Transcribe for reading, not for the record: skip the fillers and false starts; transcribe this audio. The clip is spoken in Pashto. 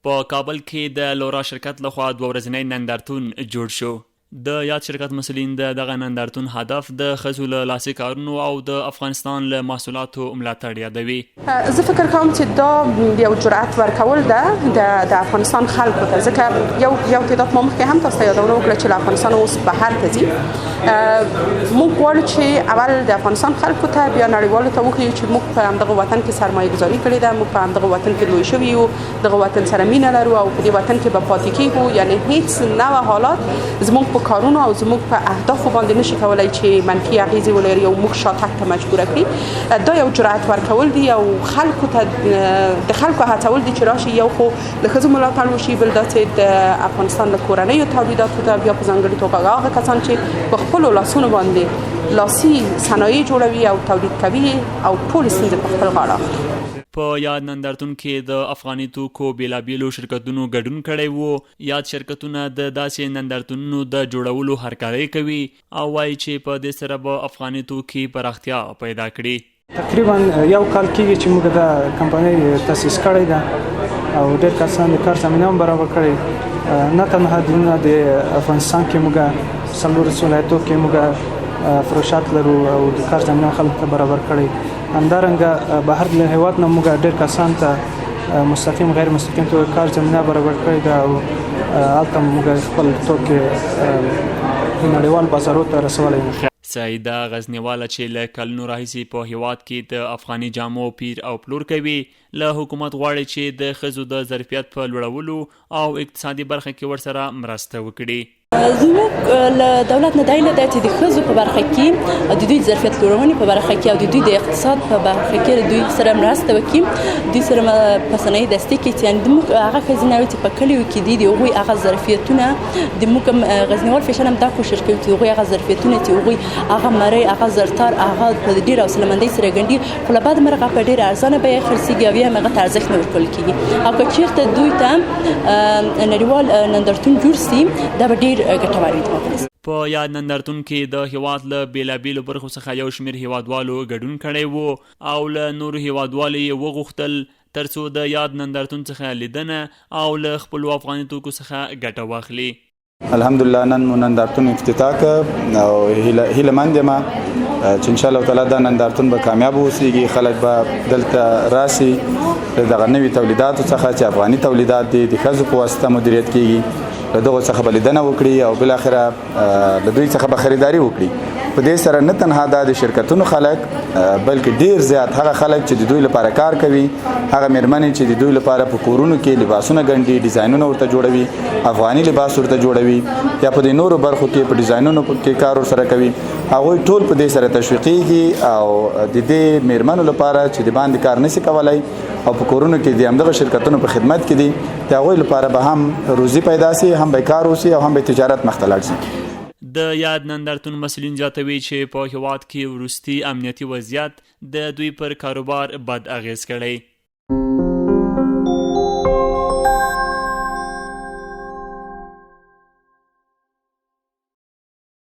په کابل کې د لورا شرکت لخوا دوه ورځنی نندارتون جوړ شو. د یاد شرکت مسؤلین د دغه نندارتون هدف د ښځو له لاسي کارونو او د افغانستان له محصولاتو ملاتړ یادوي. زه فکر کوم چې دا یو جرأت ورکول ده د افغانستان خلکو ته، ځکه یو یو تعداد ما مخکې هم تاسو ته یادونه وکړه چې له افغانستان اوس بهر ته ځي. موږ غواړو چې اول د افغانستان خلکو ته، بیا نړیوالو ته وښیو چې موږ په همدغه وطن کې سرمایه ګذاري کړې ده، موږ په همدغه وطن کې لوی شوي یو، دغه وطن سره مینه لرو او په دې وطن کې به پاتې کیږو. یعنی هیڅ نوع حالات زموږ په کارونو او زموږ په اهدافو باندې نشي کولای چې منفي اغیزې ولري او موږ شاتګ ته مجبور کړي. دا یو جرأت ورکول دي او خلکو ته د خلکو هڅول دي چې راشي، یو خو د ښځو ملاتړ وشي، بل دا چې د افغانستان له کورنیو تولیداتو ته، بیا په ځانګړي توګه هغه کسان چې په خپلو لاسونو باندې لاسي صنایع جوړوي او تولید کوي او ټول ستونزې په خپل غاړه اخلي. په یاد نندارتون کې د افغاني توکو بېلابېلو شرکتونو ګډون کړی وو. یاد شرکتونه د داسې نندارتونونو د جوړولو هرکلی کوي او وايي چې په دې سره به افغاني توکي پراختیا پیدا کړي. تقریبا یو کال کیږي چې موږ دا کمپنۍ تاسیس کړې ده او ډېر کسان د کار زمینه هم برابر کړې. نه تنها دننه د افغانستان کې، موږ څلور ولایتو کې موږ فروشات لرو او د کار زمینه خلکو ته برابر کړې. همدارنګه بهر له هیواد نه موږ ډېر کسان ته مستقیم غیر مستقیم توګه کار زمینه برابر کړې ده او هلته موږ خپل توکي نړیوال بازارو ته رسولی یو. سعیده غزنیواله چې له کلونو راهیسې په هیواد کې د افغاني جامو پیر او پلور کوي، له حکومت غواړي چې د ښځو د ظرفیت په لوړولو او اقتصادي برخه کې ورسره مرسته وکړي. زموږ له دولت نه دا هیله ده چې د ښځو په برخه کې، د دوی د ظرفیت لوړونې په برخه کې او د دوی د اقتصاد په برخه کې له دوی سره مرسته وکړي، دوی سره په صنایع دستي کې چې د موږ هغه ښځینه چې په کلیو کې دي، د هغوی هغه ظرفیتونه، د موږ غزنیوال فیشن هم دا کوشش کوي چې هغوی هغه ظرفیتونه چې هغوی هغه مرۍ، هغه زرتار، هغه په ډېره حوصلهمندۍ سره ګنډي، خو له بده مرغه په ډېره ارزانه بیه خرڅېږي او یا هم هغه ته ارزښت نه ورکول کېږي. او که چېرته دوی ته نړیوال نندارتون جوړ سي، دا به ډېر ګټور وي. په یاد نندارتون کې د هېواد له بېلابېلو برخو څخه یو شمېر هېوادوالو ګډون کړی وو او له نورو هېوادوالو یې وغوښتل ترڅو د یاد نندارتون څخه لیدنه او له خپلو افغاني توکو څخه ګټه واخلي. الحمدلله نن مو نندارتون افتتاح کړ او هیله مند یم چې ان شاء الله تعالی دا نندارتون به کامیاب اوسېږي. خلک به دلته راسي، له دغه نوي تولیداتو څخه چې افغاني تولیدات دي، د ښځو په واسطه مدیریت کیږي، له دغو څخه به لیدنه وکړي او بالاخره له دوی څخه به خریداري وکړي. په دې سره نه تنها دا د شرکتونو خلک، بلکې ډیر زیات هغه خلک چې د دوی لپاره کار کوي، هغه میرمنې چې د دوی لپاره په کورونو کې لباسونه ګنډي، ډیزاینونه ورته جوړوي، افغاني لباس ورته جوړوي یا په دې نورو برخو کې په ډیزاینونو کې کار ورسره کوي، هغوی ټول په دې سره تشویقیږي او د دې میرمنو لپاره چې د باندې کار نشي کولای او په کورونو کې د همدغه شرکتونو په خدمت کې دي، د هغوی لپاره به هم روزي پیدا سي، هم به کار وسي او هم به تجارت مخته لاړ سي. د یاد نندارتون مسؤلین زیاتوي چې په هیواد کې وروستي امنیتي وضعیت د دوی پر کاروبار بد اغېز کړی.